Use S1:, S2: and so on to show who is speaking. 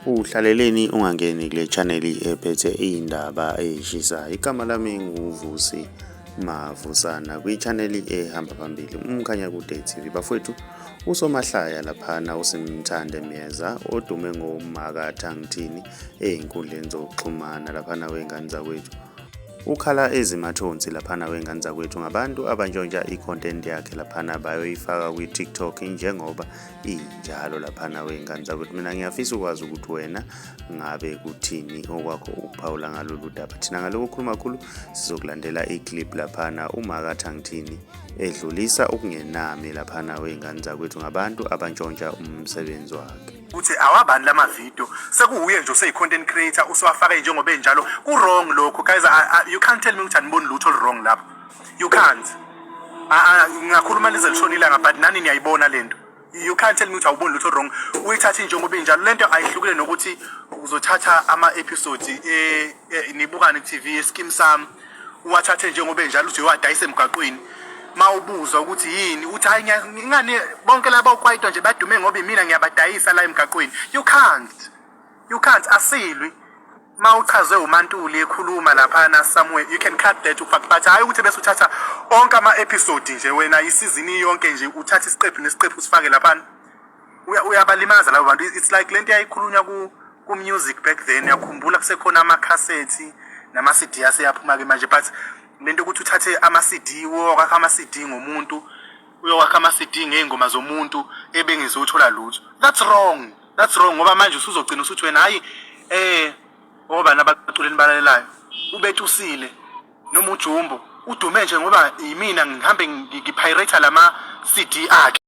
S1: Uhlaleleni ungangeni kule channel ephethe iy'ndaba ey'shisayo. Igama lami nguVusi Mavusana kwi-channel ehamba phambili uMkhanyakude TV. Bafowethu, usomahlaya laphana uSimthande Myeza odume ngoMakaThangithini ey'nkundleni zokuxhumana laphana wey'ngane zakwethu. Ukhala ezimathonsi laphana wey'ngane zakwethu ngabantu abantshontsha i-content yakhe laphana bayoyifaka kwi-TikTok njengoba injalo laphana wey'ngane zakwethu. Mina ngiyafisa ukwazi ukuthi wena ngabe kuthini okwakho ukuphawula ngalolu daba. Thina ngalokhu okukhuluma kakhulu sizokulandela i-clip laphana uMakaThangithini edlulisa ukungenami laphana wey'ngane zakwethu ngabantu abantshontsha umsebenzi wakhe.
S2: Uthi awabani lama video sekuwuye nje useyi-content creator usuwafake njengoba enjalo. Ku-wrong lokho, guys. You can't tell me ukuthi aniboni lutho olu-wrong lapho. You can't. Ngingakhuluma lize lishona ilanga, but nani niyayibona lento. You can't tell me ukuthi awuboni lutho wrong. Uyithathe njengoba injalo lento, ayihlukile nokuthi uzothatha ama-episodes Nibukane TV, eSkeem Saam, uwathathe njengoba enjalo, uthi uyowadayisa emgwaqweni. Ma ubuzwa ukuthi yini, uthi hayi, ngani bonke laba okwaito nje badume ngoba imina ngiyabadayisa la emgaqweni. You can't, you can't. Asilwi. Ma uchazwe uMantuli ekhuluma laphana somewhere, you can cut that ufake, but hayi ukuthi bese uthatha onke ama-episode nje wena, isizini yonke nje, uthatha isiqephu nesiqephu usifake laphana. Uyabalimaza labo bantu. It's like lento yayikhulunywa ku-music back then. Uyakhumbula kusekhona amakhasethi nama-CD, aseyaphuma-ke manje, but lento yokuthi uthathe ama-CD, uyokwakha ama-CD ngomuntu, uyokwakha ama-CD ngey'ngoma zomuntu ebengezothola lutho, that's wrong, that's wrong, ngoba manje usuzogcina usuthi wena hayi, obani abaculeni balalelayo, ubetusile noma uJumbo udume nje ngoba yimina ngihambe ngipirate lama CD akhe.